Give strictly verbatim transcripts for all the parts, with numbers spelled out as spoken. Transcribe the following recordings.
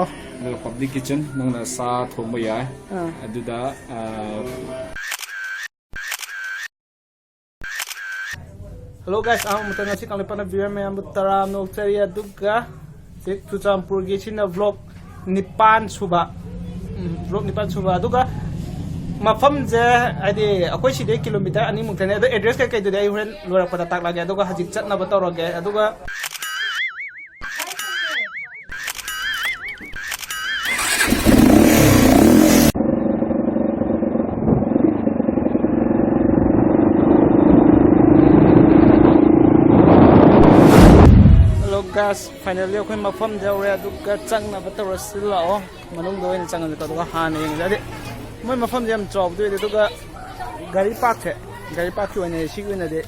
ꯑꯗꯨꯒ public kitchen, ꯅꯪꯅ ꯁꯥ ꯊꯣꯡꯕ ꯌꯥꯏ꯫ ꯑꯥ꯫ ꯑꯗꯨꯗ, ꯑ, Hello guys, ꯑꯍꯥꯟꯕꯗ ꯉꯁꯤ ꯀꯪꯂꯩꯄꯥꯛꯅ viewer ꯃꯌꯥꯝꯕꯨ ꯇꯔꯥꯝꯅ ꯑꯣꯛꯆꯔꯤ꯫ ꯑꯗꯨꯒ ꯁꯤ ꯆꯨꯔꯆꯥꯟꯄꯨꯔꯒꯤ ꯁꯤꯅ vlog ꯅꯤꯄꯥꯟ ꯁꯨꯕ, ꯎꯝ, vlog ꯅꯤꯄꯥꯟ ꯁꯨꯕ꯫ ꯑꯗꯨꯒ ꯃꯐꯝꯁꯦ ꯍꯥꯏꯗꯤ ꯑꯩꯈꯣꯏ ꯁꯤꯗꯩ kilometre ꯑꯅꯤꯃꯨꯛꯇꯅꯦ꯫ ꯑꯗꯣ address ꯀꯩꯀꯩꯗꯨꯗꯤ ꯑꯩ ꯍꯣꯔꯦꯟ ꯂꯣꯏꯔꯛꯄꯗ ꯇꯥꯛꯂꯛꯑꯒꯦ꯫ ꯑꯗꯨꯒ ꯍꯧꯖꯤꯛ ꯆꯠꯅꯕ ꯇꯧꯔꯒꯦ꯫ ꯑꯗꯨꯒ Hello guys, finally ꯑꯩꯈꯣꯏ ꯃꯐꯝꯗ ꯌꯧꯔꯦ꯫ ꯑꯗꯨꯒ ꯆꯪꯅꯕ ꯇꯧꯔꯁꯤ ꯂꯥꯛꯑꯣ꯫ ꯃꯅꯨꯡꯗ ꯑꯣꯏꯅ ꯆꯪꯉꯁꯦꯀꯣ꯫ ꯑꯗꯨꯒ ꯍꯥꯟꯅ ꯌꯦꯡꯉꯁꯦ꯫ ꯍꯥꯏꯗꯤ ꯃꯣꯏ ꯃꯐꯝꯁꯦ ꯌꯥꯝ ꯆꯥꯎꯕꯗꯤ ꯑꯣꯏꯗꯦ꯫ ꯑꯗꯨꯒ ꯒꯥꯔꯤ parkꯁꯦ, ꯒꯥꯔꯤ parkꯀꯤ ꯑꯣꯏꯅ ꯁꯤꯒꯤ ꯑꯣꯏꯅꯗꯤ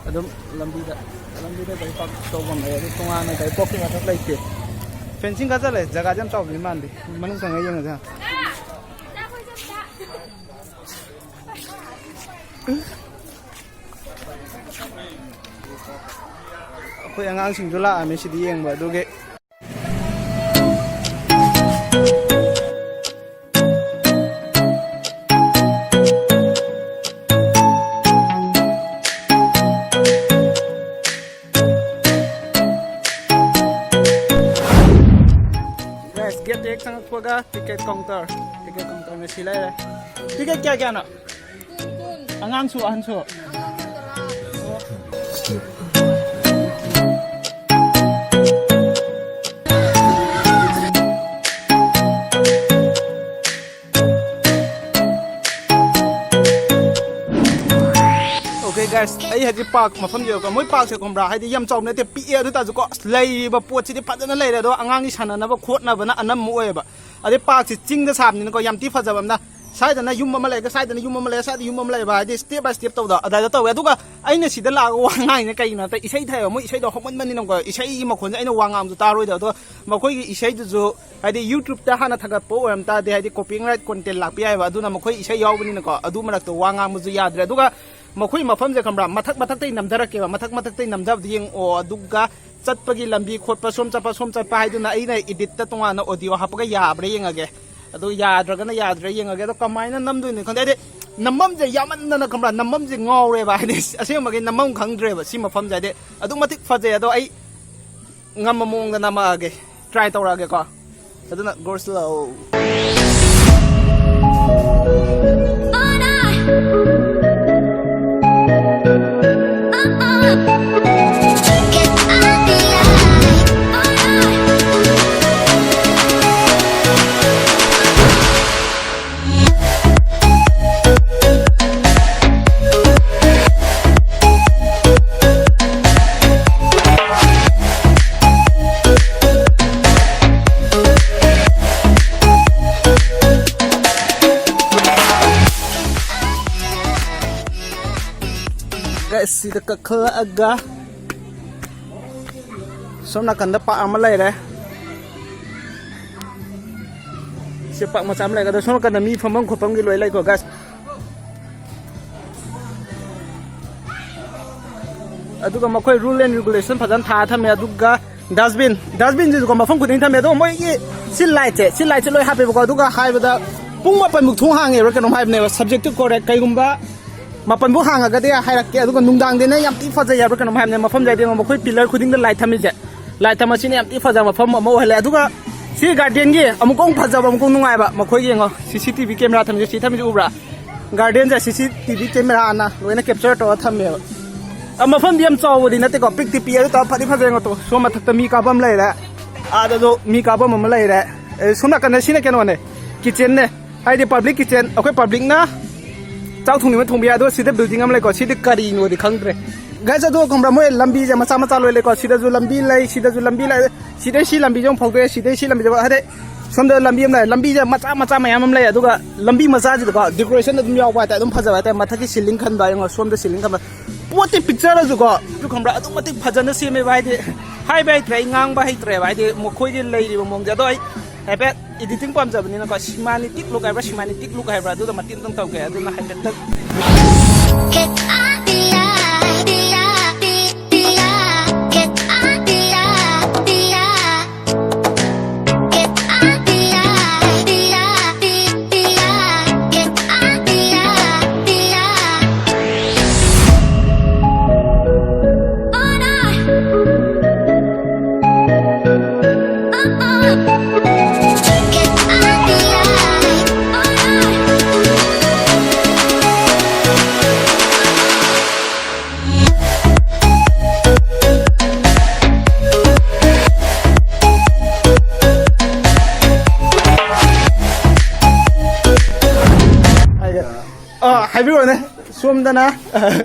ꯑꯗꯨꯝ ꯂꯝꯕꯤꯗ, ꯂꯝꯕꯤꯗ ꯒꯥꯔꯤ park ꯇꯧꯐꯝ ꯂꯩ꯫ ꯑꯗꯨ ꯇꯣꯉꯥꯟꯅ ꯒꯥꯔꯤ parkꯀꯤ ꯉꯥꯛꯇ ꯂꯩꯇꯦ꯫ Fencing ꯈꯔ ꯆꯠꯂꯦ, ꯖꯒꯥꯗꯤ ꯌꯥꯝ ꯆꯥꯎꯕꯗꯤ ꯃꯥꯟꯗꯦ꯫ ꯃꯅꯨꯡ ꯆꯪꯉ ꯌꯦꯡꯉꯁꯦ꯫ ꯑꯩꯈꯣꯏ ꯑꯉꯥꯡꯁꯤꯡꯁꯨ ꯂꯥꯛꯑꯝꯃꯦ ꯁꯤꯗꯤ ꯌꯦꯡꯕ꯫ ꯑꯗꯨꯒꯤ Guys, gate ꯍꯦꯛ ꯆꯪꯉꯛꯄꯒ ticket counter, ticket counter ꯁꯤ ꯂꯩꯔꯦ꯫ Ticket ꯀꯌꯥ ꯀꯌꯥꯅꯣ? ꯑꯉꯥꯡꯁꯨ ꯑꯍꯟꯁꯨ? Okay guys, ꯑꯩ ꯍꯧꯖꯤꯛ park ꯃꯐꯝꯁꯦ ꯌꯧꯔꯒ, ꯃꯣꯏ parkꯁꯦ ꯈꯪꯕ꯭ꯔꯥ, ꯍꯥꯏꯗꯤ ꯌꯥꯝ ꯆꯥꯎꯕ ꯅꯠꯇꯦ, ꯄꯤꯛꯑꯦ꯫ ꯑꯗꯨ ꯇꯥꯔꯁꯨꯀꯣ, ꯑꯁ, ꯂꯩꯔꯤꯕ ꯄꯣꯠꯁꯤꯗꯤ ꯐꯖꯅ ꯂꯩꯔꯦ꯫ ꯑꯗꯣ ꯑꯉꯥꯡꯒꯤ ꯁꯥꯟꯅꯅꯕ ꯈꯣꯠꯅꯕꯅ ꯑꯅꯝꯕ ꯑꯣꯏꯌꯦꯕ꯫ ꯑꯗꯩ parkꯁꯦ ꯆꯤꯡꯗ ꯁꯥꯕꯅꯤꯅꯀꯣ, ꯌꯥꯝ ꯊꯤ ꯐꯖꯕ ꯑꯃꯅ, ꯁ꯭ꯋꯥꯏꯗꯅ ꯌꯨꯝ ꯑꯃ ꯂꯩꯔꯒ, ꯁ꯭ꯋꯥꯏꯗꯅ ꯌꯨꯝ ꯑꯃ ꯂꯩꯔꯒ, ꯁ꯭ꯋꯥꯏꯗ ꯌꯨꯝ ꯑꯃ ꯂꯩꯕ, ꯍꯥꯏꯗꯤ step by step ꯇꯧꯗ ꯑꯗꯨꯃꯥꯏꯅ ꯇꯧꯋꯦ꯫ ꯑꯗꯨꯒ ꯑꯩꯅ ꯁꯤꯗ ꯂꯥꯛꯑꯒ ꯋꯥ ꯉꯥꯡꯉꯤꯅ ꯀꯩꯒꯤꯅꯣ ꯍꯥꯏꯕꯗ, ꯏꯁꯩ ꯊꯥꯏꯕ, ꯃꯣꯏ ꯏꯁꯩꯗꯣ ꯍꯧꯃꯟꯕꯅꯤꯅꯀꯣ, ꯏꯁꯩꯒꯤ ꯃꯈꯣꯟꯁꯦ ꯑꯩꯅ ꯋꯥ ꯉꯥꯡꯕꯁꯨ ꯇꯥꯔꯣꯏꯗꯕ꯫ ꯑꯗꯣ ꯃꯈꯣꯏꯒꯤ ꯏꯁꯩꯗꯨꯁꯨ ꯍꯥꯏꯗꯤ YouTubeꯇ ꯍꯥꯟꯅ ꯊꯥꯒꯠꯄ ꯑꯣꯏꯔꯝ ꯇꯥꯔꯗꯤ, ꯍꯥꯏꯗꯤ copyright content ꯂꯥꯛꯄ ꯌꯥꯏꯑꯕ꯫ ꯑꯗꯨꯅ ꯃꯈꯣꯏ ꯏꯁꯩ ꯌꯥꯎꯕꯅꯤꯅꯀꯣ, ꯑꯗꯨ ꯃꯔꯛꯇ ꯋꯥ ꯉꯥꯡꯕꯁꯨ ꯌꯥꯗ꯭ꯔꯦ꯫ ꯑꯗꯨꯒ ꯃꯈꯣꯏ ꯃꯐꯝꯁꯦ ꯈꯪꯕ꯭ꯔꯥ, ꯃꯊꯛ ꯃꯊꯛꯇꯩ ꯅꯝꯊꯔꯛꯀꯦꯕ, ꯃꯊꯛ ꯃꯊꯛꯇꯩ ꯅꯝꯊꯕꯗꯤ ꯌꯦꯡꯉꯛꯑꯣ, ꯑꯗꯨꯒ ꯆꯠꯄꯒꯤ ꯂꯝꯕꯤ ꯈꯣꯠꯄ, ꯁꯣꯝ ꯆꯠꯄ ꯁꯣꯝ ꯆꯠꯄ ꯍꯥꯏꯗꯨꯅ ꯑꯩꯅ ꯏꯗꯤꯠꯇ ꯇꯣꯉꯥꯟꯅ ꯑꯣꯗꯤꯑꯣ ꯍꯥꯞꯄꯒ ꯌꯥꯕ꯭ꯔꯥ ꯌꯦꯡꯉꯒꯦ꯫ ꯑꯗꯨ ꯌꯥꯗ꯭ꯔꯒꯅ ꯌꯥꯗ꯭ꯔꯦ ꯌꯦꯡꯉꯒꯦ꯫ ꯑꯗꯣ ꯀꯃꯥꯏꯅ ꯅꯝꯗꯣꯏꯅꯣ ꯈꯪꯗꯦ, ꯍꯥꯏꯗꯤ ꯅꯝꯐꯝꯁꯦ ꯌꯥꯝꯃꯟꯗꯅ ꯈꯪꯕ꯭ꯔꯥ, ꯅꯝꯐꯝꯁꯦ ꯉꯥꯎꯔꯦꯕ, ꯍꯥꯏꯗꯤ ꯑꯁꯦꯡꯕꯒꯤ ꯅꯝꯐꯝ ꯈꯪꯗ꯭ꯔꯦꯕ꯫ ꯁꯤ ꯃꯐꯝꯁꯦ ꯍꯥꯏꯗꯤ ꯑꯗꯨꯛ ꯃꯇꯤꯛ ꯐꯖꯩ꯫ ꯑꯗꯣ ꯑꯩ ꯉꯝꯕ ꯃꯑꯣꯡꯗ ꯅꯝꯃꯛꯑꯒꯦ, ꯇ꯭ꯔꯥꯏ ꯇꯧꯔꯛꯑꯒꯦꯀꯣ꯫ ꯑꯗꯨꯅ ꯒꯣꯔꯁ ꯂꯥꯛꯑꯣ꯫ Guys, ꯁꯤꯗ ꯀꯛꯈꯠꯂꯛꯑꯒ ꯁꯣꯝ ꯅꯥꯀꯟꯗ ꯄꯥꯛ ꯑꯃ ꯂꯩꯔꯦ꯫ ꯁꯤ ꯄꯥꯛ ꯃꯆꯥ ꯑꯃ ꯂꯩꯔꯦ꯫ ꯑꯗꯣ ꯁꯣꯝ ꯅꯥꯀꯟꯗ ꯃꯤ ꯐꯝꯐꯝ ꯈꯣꯠꯐꯝꯒꯤ ꯂꯣꯏ ꯂꯩꯀꯣ, guys꯫ ꯑꯗꯨꯒ ꯃꯈꯣꯏ rule and regulation ꯐꯖꯅ ꯊꯥ ꯊꯝꯃꯦ꯫ ꯑꯗꯨꯒ dustbin, dustbin ꯁꯤꯁꯨꯀꯣ ꯃꯐꯝ ꯈꯨꯗꯤꯡ ꯊꯝꯃꯦ꯫ ꯑꯗꯣ ꯃꯣꯏꯒꯤ ꯁꯤ ꯂꯥꯏꯠꯁꯦ, ꯁꯤ ꯂꯥꯏꯠꯁꯦ ꯂꯣꯏ ꯍꯥꯞꯄꯦꯕꯀꯣ꯫ ꯑꯗꯨꯒ ꯍꯥꯏꯕꯗ ꯄꯨꯡ ꯃꯥꯄꯟꯃꯨꯛ ꯊꯣꯡ ꯍꯥꯡꯉꯦꯕ꯭ꯔꯥ ꯀꯩꯅꯣꯝ ꯍꯥꯏꯕꯅꯦꯕ, subject to correct꯫ ꯀꯩꯒꯨꯝꯕ ꯃꯥꯄꯟꯕꯨ ꯍꯥꯡꯉꯒꯗꯤ ꯍꯥꯏꯔꯛꯀꯦ꯫ ꯑꯗꯨꯒ ꯅꯨꯡꯗꯥꯡꯗꯅ ꯌꯥꯝ ꯊꯤ ꯐꯖꯩ ꯍꯥꯏꯕ꯭ꯔꯥ ꯀꯩꯅꯣꯝ ꯍꯥꯏꯕꯅꯦ꯫ ꯃꯐꯝꯁꯦ ꯍꯥꯏꯗꯤ ꯃꯈꯣꯏ pillar ꯈꯨꯗꯤꯡꯗ ꯂꯥꯏꯠ ꯊꯝꯃꯤꯁꯦ, ꯂꯥꯏꯠ ꯊꯝꯕꯁꯤꯅ ꯌꯥꯝ ꯊꯤ ꯐꯖꯕ ꯃꯐꯝ ꯑꯃ ꯑꯣꯏꯍꯜꯂꯦ꯫ ꯑꯗꯨꯒ ꯁꯤ garden ꯒꯤ ꯑꯃꯨꯛꯀ ꯑꯃꯨꯛ ꯐꯖꯕ, ꯑꯃꯨꯛꯀ ꯑꯃꯨꯛ ꯅꯨꯡꯉꯥꯏꯕ, ꯃꯈꯣꯏꯒꯤ ꯌꯦꯡꯉꯣ, C C T V camera ꯊꯝꯃꯤꯁꯦ, ꯁꯤ ꯊꯝꯃꯤꯁꯦ ꯎꯕ꯭ꯔꯥ? Garden ꯁꯦ C C T V camera ꯅ ꯂꯣꯏꯅ capture ꯇꯧꯔ ꯊꯝꯃꯦꯕ꯫ ꯑ, ꯃꯐꯝꯗꯤ ꯌꯥꯝ ꯆꯥꯎꯕꯗꯤ ꯅꯠꯇꯦꯀꯣ, ꯄꯤꯛꯇꯤ ꯄꯤꯛꯑꯦ, ꯑꯗꯨ ꯇꯧꯔ ꯐꯗꯤ ꯐꯖꯩ꯫ ꯌꯦꯡꯉꯣ ꯇꯣ, ꯁꯣꯝ ꯃꯊꯛꯇ ꯃꯤ ꯀꯥꯐꯝ ꯂꯩꯔꯦ, ꯑꯥꯗꯁꯨ ꯃꯤ ꯀꯥꯐꯝ ꯑꯃ ꯂꯩꯔꯦ꯫ ꯑꯦ, ꯁꯣꯝ ꯅꯥꯀꯟꯗ ꯁꯤꯅ ꯀꯩꯅꯣꯅꯦ, kitchen ꯅꯦ꯫ ꯍꯥꯏꯗꯤ public kitchen, ꯑꯩꯈꯣꯏ public ꯅ ꯆꯥꯛ ꯊꯣꯡꯅꯤꯡꯕ ꯊꯣꯡꯕ ꯌꯥꯏ꯫ ꯑꯗꯣ ꯁꯤꯗ building ꯑꯃ ꯂꯩꯀꯣ, ꯁꯤꯗꯤ ꯀꯔꯤꯅꯣꯗꯤ ꯈꯪꯗ꯭ꯔꯦ꯫ Guys, ꯑꯗꯨ ꯈꯪꯕ꯭ꯔꯥ, ꯃꯣꯏ ꯂꯝꯕꯤꯁꯦ ꯃꯆꯥ ꯃꯆꯥ ꯂꯣꯏ ꯂꯩꯀꯣ꯫ ꯁꯤꯗꯁꯨ ꯂꯝꯕꯤ ꯂꯩ, ꯁꯤꯗꯁꯨ ꯂꯝꯕꯤ ꯂꯩ, ꯁꯤꯗꯩ ꯁꯤ ꯂꯝꯕꯤꯁꯦ ꯑꯃꯨꯛ ꯐꯥꯎꯗꯣꯛꯑꯦ, ꯁꯤꯗꯩ ꯁꯤ ꯂꯝꯕꯤꯁꯦ, ꯍꯥꯏꯗꯤ ꯁꯣꯝꯗ ꯂꯝꯕꯤ ꯑꯃ ꯂꯩ꯫ ꯂꯝꯕꯤꯁꯦ ꯃꯆꯥ ꯃꯆꯥ ꯃꯌꯥꯝ ꯑꯃ ꯂꯩ꯫ ꯑꯗꯨꯒ ꯂꯝꯕꯤ ꯃꯆꯥꯁꯤꯗꯀꯣ decoration ꯑꯗꯨꯝ ꯌꯥꯎꯕ ꯍꯥꯏꯇꯥꯔꯦ, ꯑꯗꯨꯝ ꯐꯖꯕ ꯍꯥꯏꯇꯥꯔꯦ꯫ ꯃꯊꯛꯀꯤ ceiling ꯈꯟꯕ, ꯌꯦꯡꯉꯣ, ꯁꯣꯝꯗ ceiling ꯈꯟꯕ꯫ ꯄꯣꯠꯇꯤ picture ꯁꯨꯀꯣ, ꯑꯗꯨ ꯈꯪꯕ꯭ꯔꯥ, ꯑꯗꯨꯛ ꯃꯇꯤꯛ ꯐꯖꯅ ꯁꯦꯝꯃꯦꯕ꯫ ꯍꯥꯏꯗꯤ ꯍꯥꯏꯕ ꯍꯩꯇ꯭ꯔꯦ, ꯑꯩ ꯉꯥꯡꯕ ꯍꯩꯇ꯭ꯔꯦꯕ, ꯍꯥꯏꯗꯤ ꯃꯈꯣꯏꯒꯤ ꯂꯩꯔꯤꯕ ꯃꯑꯣꯡꯁꯦ꯫ ꯑꯗꯣ ꯑꯩ ꯍꯥꯏꯐꯦꯠ editing ꯄꯥꯝꯖꯕꯅꯤꯅꯀꯣ, cinematic look ꯍꯥꯏꯕ꯭ꯔꯥ, cinematic look ꯍꯥꯏꯕ꯭ꯔꯥ, ꯑꯗꯨꯗ ꯃꯇꯦꯛ ꯑꯗꯨꯝ ꯇꯧꯒꯦ꯫ ꯑꯗꯨꯅ ꯍꯥꯏꯐꯦꯠꯇꯪ ꯍꯥꯏꯕꯤꯔꯣꯅꯦ, ꯁꯣꯝꯗꯅ꯫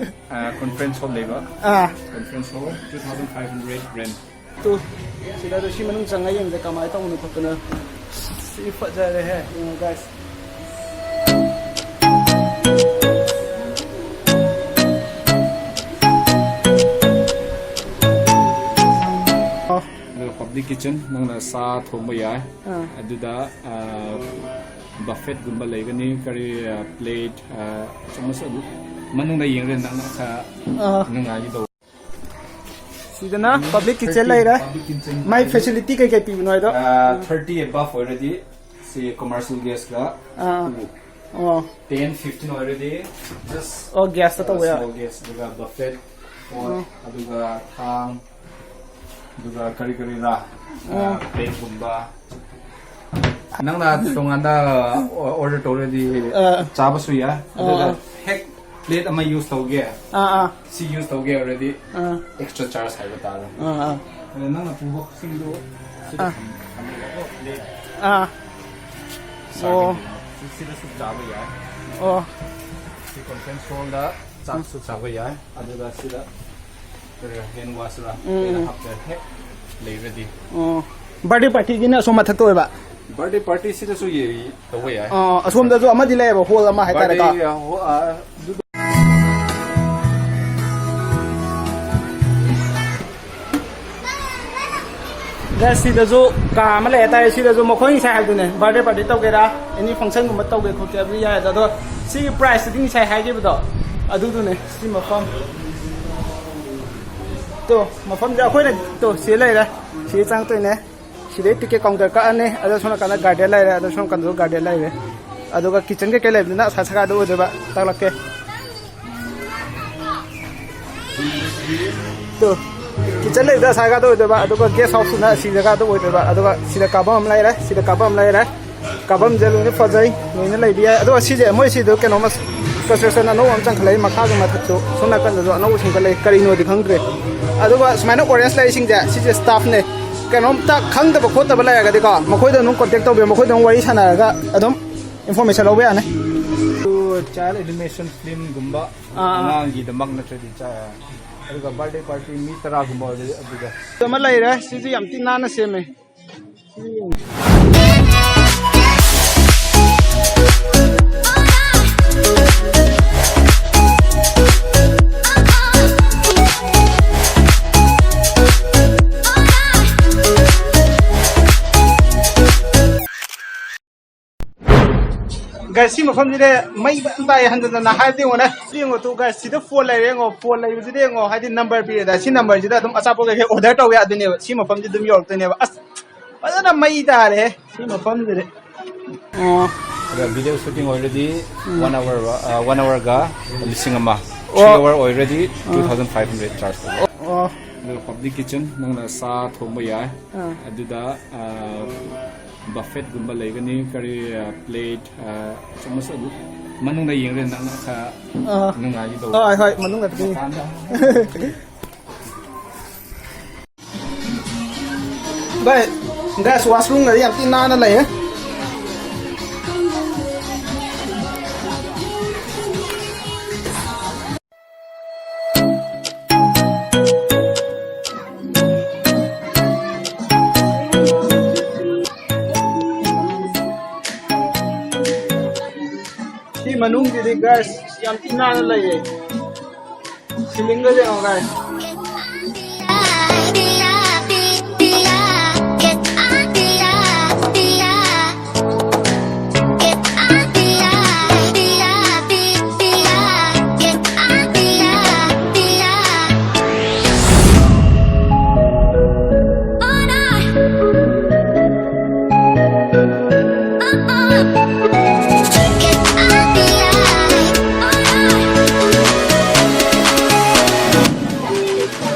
Conference hall ꯂꯩꯕ꯫ ꯑꯥ꯫ Conference hall, two thousand five hundred rent. Two, ꯁꯤꯗ ꯑꯗꯨ ꯁꯤ ꯃꯅꯨꯡ ꯆꯪꯉ ꯌꯦꯡꯁꯦ, ꯀꯃꯥꯏꯅ ꯇꯧꯕꯅꯣ ꯈꯣꯠꯄꯅꯣ꯫ ꯁꯤ ꯐꯖꯔꯦꯍꯦ, ꯌꯦꯡꯉꯣ, guys꯫ ꯑꯗꯨꯒ public kitchen, ꯅꯪꯅ ꯆꯥ ꯊꯣꯡꯕ ꯌꯥꯏ꯫ ꯑꯥ꯫ ꯑꯗꯨꯗ, ꯑ, buffetꯒꯨꯝꯕ ꯂꯩꯒꯅꯤ, ꯀꯔꯤ, ꯑ, plate, ꯑ, ꯆꯥꯃꯁ ꯑꯗꯨ ꯃꯅꯨꯡꯗ ꯌꯦꯡꯔꯦ ꯅꯪ ꯈꯔ ꯑꯥ꯫ ꯅꯨꯡꯉꯥꯏꯒꯗꯧꯕ꯫ ꯁꯤꯗꯅ public kitchen ꯂꯩꯔꯦ꯫ Public kitchen ꯃꯥꯏ ꯂꯩꯔꯦ꯫ Facility ꯀꯩꯀꯩ ꯄꯤꯕꯅꯣ ꯍꯥꯏꯗꯣ? ꯑ, thirty above ꯑꯣꯏꯔꯗꯤ ꯁꯤ commercial gasꯀ ꯑꯥ꯫ ꯑꯣ꯫ Ten, fifteen ꯑꯣꯏꯔꯗꯤ just ꯑꯣ, gasꯇ ꯇꯧꯕ ꯌꯥꯏ꯫ Small gas, ꯑꯗꯨꯒ buffet, fork, ꯑꯣ꯫ ꯑꯗꯨꯒ ꯊꯥꯡ, ꯑꯗꯨꯒ ꯀꯔꯤ ꯀꯔꯤꯔꯥ, ꯑꯣ꯫ Plateꯒꯨꯝꯕ꯫ ꯅꯪꯅ ꯇꯣꯉꯥꯟꯅ order ꯇꯧꯔꯗꯤ ꯑꯥ꯫ ꯆꯥꯕꯁꯨ ꯌꯥꯏ꯫ ꯑꯗꯨꯒ ꯑꯥ꯫ ꯍꯦꯛ plate ꯑꯃ use ꯇꯧꯒꯦ, ꯑꯥ, ꯑꯥ꯫ ꯁꯤ use ꯇꯧꯒꯦ ꯍꯥꯏꯔꯗꯤ ꯑꯥ꯫ Extra charge ꯍꯥꯏꯕ ꯇꯥꯔꯦ꯫ ꯑꯥ, ꯑꯥ꯫ ꯑꯗ ꯅꯪꯅ ꯄꯨꯕꯁꯤꯡꯗꯣ ꯁꯤꯗ ꯑꯥ꯫ ꯊꯝ-, ꯊꯝꯃꯒ, ꯑꯣ, plate꯫ ꯑꯥ꯫ ꯑꯣ꯫ Serving ꯁꯤꯗꯁꯨ ꯆꯥꯕ ꯌꯥꯏ꯫ ꯑꯣ꯫ ꯁꯤ conference hallꯗ ꯆꯥꯛꯁꯨ ꯆꯥꯕ ꯌꯥꯏ꯫ ꯑꯗꯨꯒ ꯁꯤꯗ ꯀꯔꯤ hand washꯔ ꯎꯝ꯫ ꯀꯩꯅ ꯍꯥꯞꯇ ꯍꯦꯛ ꯂꯩꯔꯗꯤ꯫ ꯑꯣ꯫ Birthday partyꯒꯤꯅ ꯑꯁꯣꯝ ꯃꯊꯛꯇ ꯑꯣꯏꯕ? Birthday party ꯁꯤꯗꯁꯨ ꯌꯦ-, ꯇꯧꯕ ꯌꯥꯏ꯫ ꯑꯣ, ꯑꯁꯣꯝꯗꯁꯨ ꯑꯃꯗꯤ ꯂꯩꯌꯦꯕ, hall ꯑꯃ ꯍꯥꯏꯇꯥꯔꯦꯀꯣ꯫ Birthday, ꯑ, ho-, ꯑ, ꯑꯗꯨ Guys, ꯁꯤꯗꯁꯨ ꯀꯥ ꯑꯃ ꯂꯩ ꯍꯥꯏꯇꯥꯔꯦ꯫ ꯁꯤꯗꯁꯨ ꯃꯈꯣꯏ ꯉꯁꯥꯏ ꯍꯥꯏꯕꯗꯨꯅꯦ, birthday party ꯇꯧꯒꯦꯔꯥ, any functionꯒꯨꯝꯕ ꯇꯧꯒꯦ ꯈꯣꯠꯀꯦ ꯑꯗꯨ ꯌꯥꯏ꯫ ꯑꯗꯣ ꯁꯤꯒꯤ priceꯇꯨꯗꯤ ꯉꯁꯥꯏ ꯍꯥꯏꯈꯤꯕꯗꯣ ꯑꯗꯨꯗꯨꯅꯦ꯫ ꯁꯤ ꯃꯐꯝ ꯇꯣ, ꯃꯐꯝꯁꯦ ꯑꯩꯈꯣꯏꯅ ꯇꯣ ꯁꯤ ꯂꯩꯔꯦ꯫ ꯁꯤ ꯆꯪꯉꯛꯇꯣꯏꯅꯦ꯫ ꯁꯤꯗꯩ ticket counter ꯀꯛꯑꯅꯤ꯫ ꯑꯗꯣ ꯁꯣꯝ ꯅꯥꯀꯟꯗ garden ꯂꯩꯔꯦ꯫ ꯑꯗꯣ ꯁꯣꯝ ꯅꯥꯀꯟꯗꯁꯨ garden ꯂꯩꯔꯦ꯫ ꯑꯗꯨꯒ kitchen ꯀꯩꯀꯩ ꯂꯩꯕꯗꯨꯅ ꯑꯁꯥ ꯁꯒꯥꯗ ꯑꯣꯏꯗꯣꯏꯕ꯫ ꯇꯥꯛꯂꯛꯀꯦ꯫ ꯇꯨ, kitchen ꯂꯩꯕꯗ ꯑꯁꯥ ꯖꯒꯥꯗ ꯑꯣꯏꯗꯣꯏꯕ, ꯑꯗꯨꯒ guest houseꯇꯨꯅ ꯁꯤ ꯖꯒꯥꯗ ꯑꯣꯏꯗꯣꯏꯕ꯫ ꯑꯗꯨꯒ ꯁꯤꯗ ꯀꯥꯐꯝ ꯑꯃ ꯂꯩꯔꯦ, ꯁꯤꯗ ꯀꯥꯐꯝ ꯑꯃ ꯂꯩꯔꯦ꯫ ꯀꯥꯐꯝꯁꯦ ꯂꯣꯏꯅ ꯐꯖꯩ, ꯂꯣꯏꯅ ꯂꯩꯕ ꯌꯥꯏ꯫ ꯑꯗꯨꯒ ꯁꯤꯁꯦ ꯃꯣꯏ ꯁꯤꯗ ꯀꯩꯅꯣꯝꯃ construction ꯑꯅꯧꯕ ꯑꯃ ꯆꯪꯈꯠꯂꯛꯏ, ꯃꯈꯥꯒꯤ ꯃꯊꯛꯁꯨ ꯁꯣꯝ ꯅꯥꯀꯟꯗꯁꯨ ꯑꯅꯧꯕ ꯁꯦꯝꯒꯠꯂꯛꯏ, ꯀꯔꯤꯅꯣꯗꯤ ꯈꯪꯗ꯭ꯔꯦ꯫ ꯑꯗꯨꯒ ꯁꯨꯃꯥꯏꯅ orange ꯂꯩꯔꯤꯁꯤꯡꯁꯦ, ꯁꯤꯁꯦ staffꯅꯦ꯫ ꯀꯩꯅꯣꯝꯇ ꯈꯪꯗꯕ ꯈꯣꯠꯇꯕ ꯂꯩꯔꯒꯗꯤꯀꯣ, ꯃꯈꯣꯏꯗ ꯑꯗꯨꯝ contact ꯇꯧꯕꯤꯌꯣ, ꯃꯈꯣꯏꯗ ꯑꯗꯨꯝ ꯋꯥꯔꯤ ꯁꯥꯟꯅꯔꯒ ꯑꯗꯨꯝ information ꯂꯧꯕ ꯌꯥꯅꯤ꯫ Child animation film ꯒꯨꯝꯕ, ꯑꯥ, ꯑꯥ꯫ ꯑꯉꯥꯡꯒꯤꯗꯃꯛ ꯅꯠꯇ꯭ꯔꯗꯤ ꯆꯥ-, ꯑꯗꯨꯒ birthday party ꯃꯤ ꯇꯔꯥꯒꯨꯝꯕ ꯑꯣꯏꯔꯗꯤ ꯑꯗꯨꯗ꯫ ꯑꯃ ꯂꯩꯔꯦ, ꯁꯤꯁꯨ ꯌꯥꯝ ꯊꯤ ꯅꯥꯟꯅ ꯁꯦꯝꯃꯦ꯫ Guys, ꯁꯤ ꯃꯐꯝꯁꯤꯗ ꯃꯩ ꯐꯖꯅ ꯇꯥꯏ, ꯍꯟꯖꯟ ꯍꯟꯖꯟꯅ ꯍꯥꯏꯕꯗꯤ ꯌꯦꯡꯉꯣꯅꯦ꯫ ꯁꯤ ꯌꯦꯡꯉꯣ ꯇꯨ guys, ꯁꯤꯗ phone ꯂꯩꯔꯦ ꯌꯦꯡꯉꯣ, phone ꯂꯩꯕꯁꯤꯗ ꯌꯦꯡꯉꯣ, ꯍꯥꯏꯗꯤ number ꯄꯤꯔꯦꯗ, ꯁꯤ number ꯁꯤꯗ ꯑꯗꯨꯝ ꯑꯆꯥꯄꯣꯠ ꯀꯩꯀꯩ order ꯇꯧꯕ ꯌꯥꯗꯣꯏꯅꯦꯕ꯫ ꯁꯤ ꯃꯐꯝꯁꯤ ꯑꯗꯨꯝ ꯌꯧꯔꯛꯇꯣꯏꯅꯦꯕ꯫ ꯑꯁ, ꯐꯖꯅ ꯃꯩ ꯇꯥꯔꯦ ꯁꯤ ꯃꯐꯝꯁꯤꯗꯤ꯫ ꯑꯣ꯫ ꯑꯗ video shooting ꯑꯣꯏꯔꯗꯤ ꯎꯝ꯫ One hour, ꯑ, one hour ꯒ ꯂꯤꯁꯤꯡ ꯑꯃ꯫ ꯑꯣ꯫ Three hour ꯑꯣꯏꯔꯗꯤ ꯑꯥ꯫ Two thousand five hundred charge ꯇꯧꯋꯦ꯫ ꯑꯣ꯫ ꯑꯗꯨꯒ public kitchen, ꯅꯪꯅ ꯁꯥ ꯊꯣꯡꯕ ꯌꯥꯏ꯫ ꯑꯥ꯫ ꯑꯗꯨꯗ, ꯑ, buffet ꯒꯨꯝꯕ ꯂꯩꯒꯅꯤ, ꯀꯔꯤ, ꯑ, plate, ꯑ, ꯆꯥꯃꯁ ꯑꯗꯨ ꯃꯅꯨꯡꯗ ꯌꯦꯡꯔꯦ ꯅꯪ ꯈꯔ ꯑꯥ꯫ ꯅꯨꯡꯉꯥꯏꯒꯗꯧꯕ꯫ ꯍꯣꯏ, ꯍꯣꯏ, ꯃꯅꯨꯡꯗ ꯆꯪꯉꯤ꯫ ꯃꯄꯥꯟꯗ꯫ Guys, guys, washroom ꯒꯗꯤ ꯌꯥꯝ ꯊꯤ ꯅꯥꯟꯅ ꯂꯩꯌꯦ꯫ ꯁꯤ ꯃꯅꯨꯡꯁꯤꯗꯤ guys ꯌꯥꯝ ꯊꯤ ꯅꯥꯟꯅ ꯂꯩꯌꯦ꯫ Ceiling ꯒꯁꯦ ꯌꯦꯡꯉꯣ guys꯫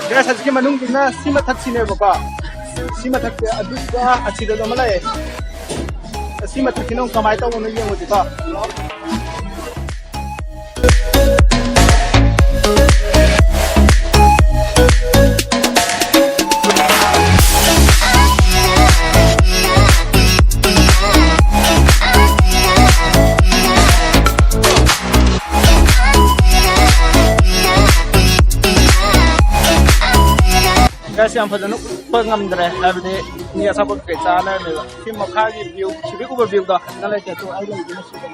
Guys, ꯍꯧꯖꯤꯛꯀꯤ ꯃꯅꯨꯡꯗꯨꯅ ꯁꯤ ꯃꯊꯛꯁꯤꯅꯦꯕꯀꯣ꯫ ꯁꯤ ꯃꯊꯛꯁꯦ, ꯑꯗꯨꯒ ꯑꯁꯤꯗꯁꯨ ꯑꯃ ꯂꯩꯌꯦ꯫ ꯁꯤ ꯃꯊꯛꯁꯤꯅ ꯑꯃꯨꯛ ꯀꯃꯥꯏꯅ ꯇꯧꯕꯅꯣ ꯌꯦꯡꯉꯨꯁꯤꯀꯣ꯫ ꯌꯥꯝ ꯐꯖꯅ ꯎꯠꯄ ꯉꯝꯗ꯭ꯔꯦ, ꯍꯥꯏꯕꯗꯤ ꯃꯤ ꯑꯆꯥꯄꯣꯠ ꯀꯩꯀꯩ ꯆꯥ ꯂꯩꯔꯝꯃꯦꯕ꯫ ꯁꯤ ꯃꯈꯥꯒꯤ ꯚ꯭ꯌꯨ, ꯁꯤꯗꯒꯤ ꯎꯕ ꯚ꯭ꯌꯨꯗꯣ ꯐꯖꯅ ꯂꯩꯇꯦ꯫ ꯑꯗꯣ ꯑꯩ ꯂꯩꯔꯤꯁꯤꯅ ꯁꯤꯗ꯫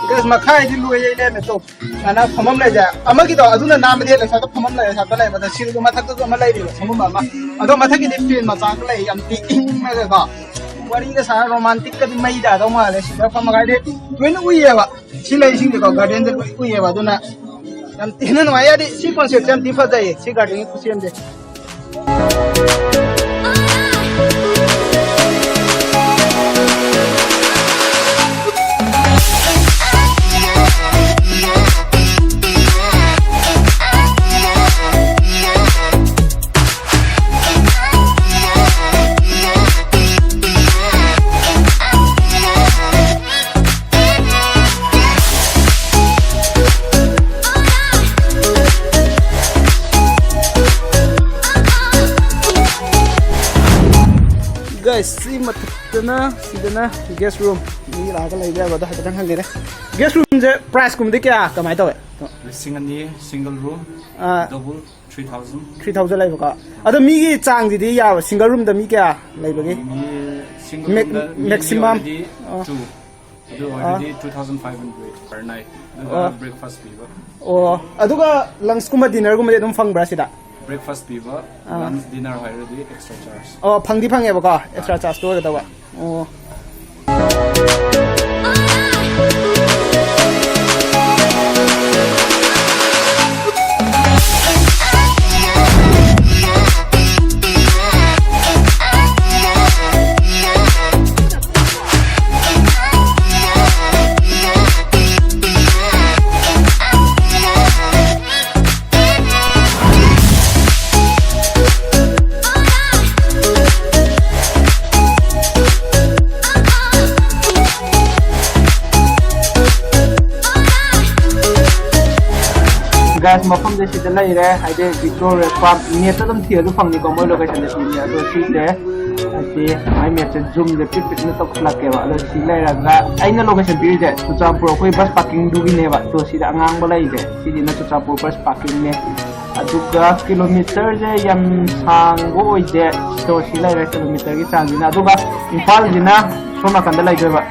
ꯒꯥꯏꯁ, ꯃꯈꯥꯏꯗꯤ ꯂꯣꯏ ꯌꯩ ꯂꯩꯔꯝꯃꯦ꯫ ꯇꯣ, ꯁꯨꯃꯥꯏꯅ ꯐꯝꯐꯝ ꯂꯩꯁꯦ꯫ ꯑꯃꯒꯤꯗꯣ ꯑꯗꯨꯅ ꯅꯥꯟꯕꯗꯤ ꯍꯦꯜꯂꯦ꯫ ꯁ꯭ꯋꯥꯏꯗ ꯐꯝꯐꯝ ꯂꯩꯔꯦ, ꯁ꯭ꯋꯥꯏꯗ ꯂꯩꯕꯗ ꯁꯤꯜꯗꯨ ꯃꯊꯛꯇꯁꯨ ꯑꯃ ꯂꯩꯔꯤꯕ ꯐꯝꯐꯝ ꯑꯃ꯫ ꯑꯗꯣ ꯃꯊꯛꯀꯤꯗꯤ ꯐꯦꯟ ꯃꯆꯥꯁꯨ ꯂꯩ, ꯌꯥꯝ ꯊꯤ ꯏꯪꯉꯒꯀꯣ꯫ ꯋꯥꯔꯤꯒ ꯁꯥꯔ ꯔꯣꯃꯥꯟꯇꯤꯛꯀꯗꯤ ꯃꯩ ꯇꯥꯗꯧ ꯃꯥꯜꯂꯦ꯫ ꯁꯤꯗ ꯐꯝꯃꯒ ꯍꯥꯏꯗꯤ ꯂꯣꯏꯅ ꯎꯏꯌꯦꯕ꯫ ꯁꯤ ꯂꯩꯁꯤꯡꯁꯦꯀꯣ, ꯒꯥꯔꯗꯦꯟꯁꯦ ꯂꯣꯏ ꯎꯏꯌꯦꯕ꯫ ꯑꯗꯨꯅ ꯌꯥꯝ ꯊꯤꯅ ꯅꯨꯡꯉꯥꯏ꯫ ꯍꯥꯏꯗꯤ ꯁꯤ ꯀꯣꯟꯁꯦꯞꯁꯦ ꯌꯥꯝ ꯊꯤ ꯐꯖꯩꯌꯦ, ꯁꯤ ꯒꯥꯔꯗꯦꯟꯒꯤ ꯈꯨꯁꯦꯝꯁꯦ꯫ ꯒꯥꯏꯁ, ꯁꯤ ꯃꯊꯛꯇꯅ, ꯁꯤꯗꯅ ꯒꯦꯁ ꯔꯨꯝ꯫ ꯃꯤ ꯂꯥꯛꯑꯒ ꯂꯩꯕ ꯌꯥꯕꯗꯣ ꯍꯥꯏꯐꯦꯠꯇꯪ ꯍꯪꯒꯦꯅꯦ꯫ ꯒꯦꯁ ꯔꯨꯝꯁꯦ ꯄ꯭ꯔꯥꯏꯁꯀꯨꯝꯕꯗꯤ ꯀꯌꯥ, ꯀꯃꯥꯏꯅ ꯇꯧꯋꯦ? ꯂꯤꯁꯤꯡ ꯑꯅꯤ, ꯁꯤꯡꯒꯜ ꯔꯨꯝ, ꯑꯥ, double, three thousand. Three thousand ꯂꯩꯕꯀꯣ꯫ ꯑꯗꯣ ꯃꯤꯒꯤ ꯆꯥꯡꯁꯤꯗꯤ ꯌꯥꯕ, ꯁꯤꯡꯒꯜ ꯔꯨꯝꯗ ꯃꯤ ꯀꯌꯥ ꯂꯩꯕꯒꯦ? ꯃꯤ ꯁꯤꯡꯒꯜ ꯃꯦꯛ-, ꯔꯨꯝꯗ ꯃꯤ, ꯃꯤ ꯃꯦꯛꯁꯤꯃꯝ꯫ ꯑꯣꯏꯔꯗꯤ ꯑꯥ꯫ ꯇꯨ꯫ ꯑꯗꯨ ꯑꯣꯏꯔꯗꯤ ꯑꯥ꯫ Two thousand five hundred per night꯫ ꯑꯗꯨꯒ ꯑꯣ꯫ ꯕ꯭ꯔꯦꯛꯐꯥꯁ ꯄꯤꯕ꯫ ꯑꯣ, ꯑꯗꯨꯒ ꯂꯟꯁꯀꯨꯝꯕ ꯗꯤꯅꯔꯒꯨꯝꯕꯗꯤ ꯑꯗꯨꯝ ꯐꯪꯕ꯭ꯔꯥ ꯁꯤꯗ? ꯕ꯭ꯔꯦꯛꯐꯥꯁ ꯄꯤꯕ, ꯑꯥ꯫ ꯂꯟꯁ ꯗꯤꯅꯔ ꯍꯥꯏꯔꯗꯤ ꯑꯦꯛꯁꯇ꯭ꯔꯥ ꯆꯥꯔꯖ꯫ ꯑꯣ, ꯐꯪꯗꯤ ꯐꯪꯉꯦꯕꯀꯣ, ꯑꯦꯛꯁꯇ꯭ꯔꯥ ꯆꯥꯔꯖꯇꯣ ꯑꯣꯏꯒꯗꯕ꯫ ꯑꯣ꯫ ꯒꯥꯏꯁ, ꯃꯐꯝꯁꯦ ꯁꯤꯗ ꯂꯩꯔꯦ, ꯍꯥꯏꯗꯤ ꯚꯤꯛꯇꯣꯔꯤꯌꯥ ꯄꯥꯔꯛ꯫ ꯅꯦꯠꯇ ꯑꯗꯨꯝ ꯊꯤꯔꯁꯨ ꯐꯪꯅꯤꯀꯣ, ꯃꯣꯏ ꯂꯣꯀꯦꯁꯟꯗ ꯄꯤꯕꯅꯦ꯫ ꯑꯗꯣ ꯁꯤꯁꯦ ꯑꯁꯤ ꯃꯥꯏ ꯃꯦꯞꯁꯦ ꯖꯨꯝꯁꯦ ꯄꯤꯛ ꯄꯤꯛꯅ ꯇꯧꯁꯤꯜꯂꯛꯀꯦꯕ꯫ ꯑꯗꯣ ꯁꯤ ꯂꯩꯔꯒ ꯑꯩꯅ ꯂꯣꯀꯦꯁꯟ ꯄꯤꯔꯤꯁꯦ ꯆꯨꯔꯆꯥꯟꯄꯨꯔ ꯑꯩꯈꯣꯏ ꯕꯁ ꯄꯥꯔꯀꯤꯡꯗꯨꯒꯤꯅꯦꯕ꯫ ꯑꯗꯣ ꯁꯤꯗ ꯑꯉꯥꯡꯕ ꯂꯩꯔꯤꯁꯦ ꯁꯤꯁꯤꯅ ꯆꯨꯔꯆꯥꯟꯄꯨꯔ ꯕꯁ ꯄꯥꯔꯀꯤꯡꯅꯦ꯫ ꯑꯗꯨꯒ ꯀꯤꯂꯣꯃꯤꯇꯔꯁꯦ ꯌꯥꯝ ꯁꯥꯡꯕ ꯑꯣꯏꯗꯦ꯫ ꯑꯗꯣ ꯁꯤ ꯂꯩꯔꯦ ꯀꯤꯂꯣꯃꯤꯇꯔꯒꯤ ꯆꯥꯡꯁꯤꯅ꯫ ꯑꯗꯨꯒ ꯏꯝꯐꯥꯜꯁꯤꯅ ꯁꯣꯝ ꯅꯥꯀꯟꯗ ꯂꯩꯗꯣꯏꯕ,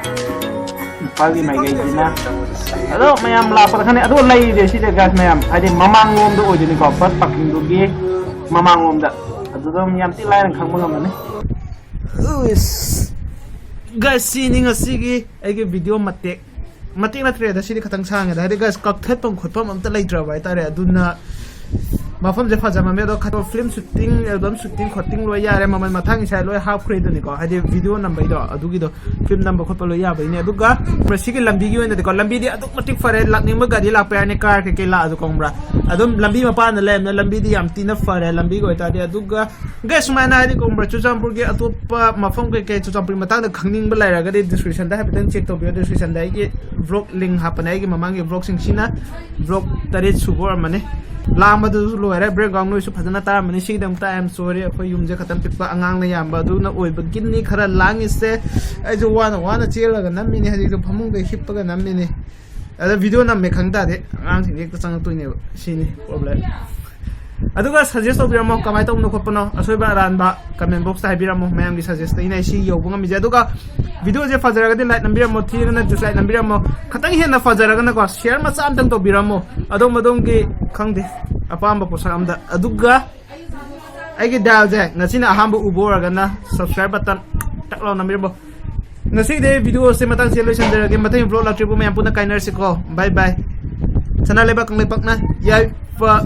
ꯏꯝꯐꯥꯜꯒꯤ ꯃꯥꯏꯀꯩꯁꯤꯅ꯫ ꯑꯗꯣ ꯃꯌꯥꯝ ꯂꯥꯛꯄꯗ ꯈꯪꯉꯦ꯫ ꯑꯗꯣ ꯂꯩꯔꯤꯁꯦ ꯁꯤꯁꯦ ꯒꯥꯏꯁ ꯃꯌꯥꯝ, ꯍꯥꯏꯗꯤ ꯃꯃꯥꯡꯂꯣꯝꯗ ꯑꯣꯏꯗꯣꯏꯅꯤꯀꯣ, ꯕꯁ ꯄꯥꯔꯀꯤꯡꯗꯨꯒꯤ ꯃꯃꯥꯡꯂꯣꯝꯗ꯫ ꯑꯗꯨ ꯑꯗꯨꯝ ꯌꯥꯝ ꯊꯤ ꯂꯥꯏꯅ ꯈꯪꯕ ꯉꯝꯃꯅꯤ꯫ ꯎꯏꯁ꯫ ꯒꯥꯏꯁ, ꯁꯤꯅꯤ ꯉꯁꯤꯒꯤ ꯑꯩꯒꯤ ꯚꯤꯗꯤꯑꯣ ꯃꯇꯦꯛ꯫ ꯃꯇꯦꯛ ꯅꯠꯇ꯭ꯔꯦꯗ, ꯁꯤꯗꯤ ꯈꯇꯪ ꯁꯥꯡꯉꯦꯗ꯫ ꯍꯥꯏꯗꯤ ꯒꯥꯏꯁ, ꯀꯛꯊꯠꯐꯝ ꯈꯣꯠꯐꯝ ꯑꯝꯇ ꯂꯩꯇ꯭ꯔꯕ ꯍꯥꯏꯇꯥꯔꯦ꯫ ꯑꯗꯨꯅ ꯃꯐꯝꯁꯦ ꯐꯖꯃꯝꯃꯦ꯫ ꯑꯗꯣ ꯈꯠꯄ ꯐꯤꯂꯝ ꯁꯨꯇꯤꯡ, ꯑꯦꯜꯕꯝ ꯁꯨꯇꯤꯡ ꯈꯣꯠꯇꯤꯡ ꯂꯣꯏ ꯌꯥꯔꯦ꯫ ꯃꯃꯜ ꯃꯊꯥꯡ ꯏꯁꯥ ꯂꯣꯏ ꯍꯥꯞꯈ꯭ꯔꯦꯗꯅꯤꯀꯣ, ꯍꯥꯏꯗꯤ ꯚꯤꯗꯤꯑꯣ ꯅꯝꯕꯩꯗꯣ ꯑꯗꯨꯒꯤꯗꯣ, ꯐꯤꯂꯝ ꯅꯝꯕ ꯈꯣꯠꯄ ꯂꯣꯏ ꯌꯥꯕꯩꯅꯦ꯫ ꯑꯗꯨꯒ ꯃꯁꯤꯒꯤ ꯂꯝꯕꯤꯒꯤ ꯑꯣꯏꯅꯗꯤꯀꯣ, ꯂꯝꯕꯤꯗꯤ ꯑꯗꯨꯛ ꯃꯇꯤꯛ ꯐꯔꯦ, ꯂꯥꯛꯅꯤꯡꯕ ꯒꯥꯔꯤ ꯂꯥꯛꯄ ꯌꯥꯔꯅꯤ, ꯀꯥꯔ ꯀꯩꯀꯩ ꯂꯥꯛꯑꯁꯨ ꯈꯪꯕ꯭ꯔꯥ꯫ ꯑꯗꯨꯝ ꯂꯝꯕꯤ ꯃꯄꯥꯟꯗ ꯂꯩꯔꯝꯅ ꯂꯝꯕꯤꯗꯤ ꯌꯥꯝ ꯊꯤꯅ ꯐꯔꯦ, ꯂꯝꯕꯤꯒꯤ ꯑꯣꯏꯇꯥꯔꯗꯤ꯫ ꯑꯗꯨꯒ ꯒꯥꯏꯁ, ꯁꯨꯃꯥꯏꯅ ꯍꯥꯏꯗꯤ ꯈꯪꯕ꯭ꯔꯥ, ꯆꯨꯔꯆꯥꯟꯄꯨꯔꯒꯤ ꯑꯇꯣꯞꯄ ꯃꯐꯝ ꯀꯩꯀꯩ ꯆꯨꯔꯆꯥꯟꯄꯨꯔꯒꯤ ꯃꯇꯥꯡꯗ ꯈꯪꯅꯤꯡꯕ ꯂꯩꯔꯒꯗꯤ ꯗꯤꯁꯀ꯭ꯔꯤꯞꯁꯟꯗ ꯍꯥꯏꯐꯦꯠꯇꯪ ꯆꯦꯛ ꯇꯧꯕꯤꯌꯣ꯫ ꯗꯤꯁꯀ꯭ꯔꯤꯞꯁꯟꯗ ꯑꯩꯒꯤ ꯕ꯭ꯂꯣꯛ ꯂꯤꯡ ꯍꯥꯞꯄꯅꯦ, ꯑꯩꯒꯤ ꯃꯃꯥꯡꯒꯤ ꯕ꯭ꯂꯣꯛꯁꯤꯡꯁꯤꯅ꯫ ꯕ꯭ꯂꯣꯛ ꯇꯔꯦꯠ ꯁꯨꯕ ꯑꯣꯏꯔꯝꯃꯅꯤ꯫ ꯂꯥꯡꯕꯗꯨꯁꯨ ꯂꯣꯏꯔꯦ, ꯕꯦꯛꯒ꯭ꯔꯥꯎꯟ ꯅꯣꯏꯁꯁꯨ ꯐꯖꯅ ꯇꯥꯔꯝꯃꯅꯤ꯫ ꯁꯤꯒꯤꯗꯃꯛꯇ I am sorry, ꯑꯩꯈꯣꯏ ꯌꯨꯝꯁꯦ ꯈꯇꯪ ꯄꯤꯛꯄ, ꯑꯉꯥꯡꯅ ꯌꯥꯝꯕ, ꯑꯗꯨꯅ ꯑꯣꯏꯕꯒꯤꯅꯤ ꯈꯔ ꯂꯥꯡꯉꯤꯁꯦ꯫ ꯑꯩꯁꯨ ꯋꯥꯅ ꯋꯥꯅ ꯆꯦꯜꯂꯒ ꯅꯝꯃꯤꯅꯤ, ꯍꯧꯖꯤꯛꯁꯨ ꯐꯃꯨꯡꯗ ꯍꯤꯞꯄꯒ ꯅꯝꯃꯤꯅꯤ꯫ ꯑꯗ ꯚꯤꯗꯤꯑꯣ ꯅꯝꯃꯦ ꯈꯪ ꯇꯥꯔꯗꯤ ꯑꯉꯥꯡꯁꯤꯡꯁꯦ ꯍꯦꯛꯇ ꯆꯪꯉꯛꯇꯣꯏꯅꯦꯕ꯫ ꯁꯤꯅꯤ ꯄ꯭ꯔꯣꯕ꯭ꯂꯦꯝ꯫ ꯑꯗꯨꯒ ꯁꯖꯦꯁ ꯇꯧꯕꯤꯔꯝꯃꯣ, ꯀꯃꯥꯏꯅ ꯇꯧꯕꯅꯣ ꯈꯣꯠꯄꯅꯣ, ꯑꯁꯣꯏꯕ ꯑꯔꯥꯟꯕ ꯀꯃꯦꯟ ꯕꯣꯛꯁꯇ ꯍꯥꯏꯕꯤꯔꯝꯃꯣ꯫ ꯃꯌꯥꯝꯒꯤ ꯁꯖꯦꯁꯇꯒꯤꯅꯦ ꯑꯩ ꯁꯤ ꯌꯧꯕ ꯉꯝꯃꯤꯁꯦ꯫ ꯑꯗꯨꯒ ꯚꯤꯗꯤꯑꯣꯁꯦ ꯐꯖꯔꯒꯗꯤ ꯂꯥꯏꯛ ꯅꯝꯕꯤꯔꯝꯃꯣ, ꯊꯤꯔꯒꯅ ꯗꯤꯁꯂꯥꯏꯛ ꯅꯝꯕꯤꯔꯝꯃꯣ꯫ ꯈꯇꯪ ꯍꯦꯟꯅ ꯐꯖꯔꯒꯅꯀꯣ, ꯁꯤꯌꯔ ꯃꯆꯥ ꯑꯝꯇꯪ ꯇꯧꯕꯤꯔꯝꯃꯣ꯫ ꯑꯗꯣꯝ ꯑꯗꯣꯝꯒꯤ, ꯈꯪꯗꯦ, ꯑꯄꯥꯝꯕ ꯄꯣꯠꯁꯛ ꯑꯝꯗ꯫ ꯑꯗꯨꯒ ꯑꯩꯒꯤ ꯗꯥꯏꯜꯁꯦ ꯉꯁꯤꯅ ꯑꯍꯥꯟꯕ ꯎꯕ ꯑꯣꯏꯔꯒꯅ ꯁꯕꯁꯀ꯭ꯔꯥꯏꯕ ꯕꯇꯟ ꯇꯛ ꯂꯥꯎ ꯅꯝꯕꯤꯔꯝꯃꯣ꯫ ꯉꯁꯤꯗꯤ ꯚꯤꯗꯤꯑꯣꯁꯦ ꯃꯇꯥꯡꯁꯤꯗ ꯂꯣꯏꯁꯤꯟꯖꯔꯒꯦ꯫ ꯃꯊꯪꯒꯤ ꯚ꯭ꯂꯣꯒ ꯂꯥꯛꯇ꯭ꯔꯤꯕ ꯃꯌꯥꯝ ꯄꯨꯟꯅ ꯀꯥꯏꯅꯔꯁꯤꯀꯣ꯫ ꯕꯥꯏ ꯕꯥꯏ꯫ ꯁꯅꯥ ꯂꯩꯕꯥꯛ ꯀꯪꯂꯩꯄꯥꯛꯅ ꯌꯥꯏꯐꯔꯦ꯫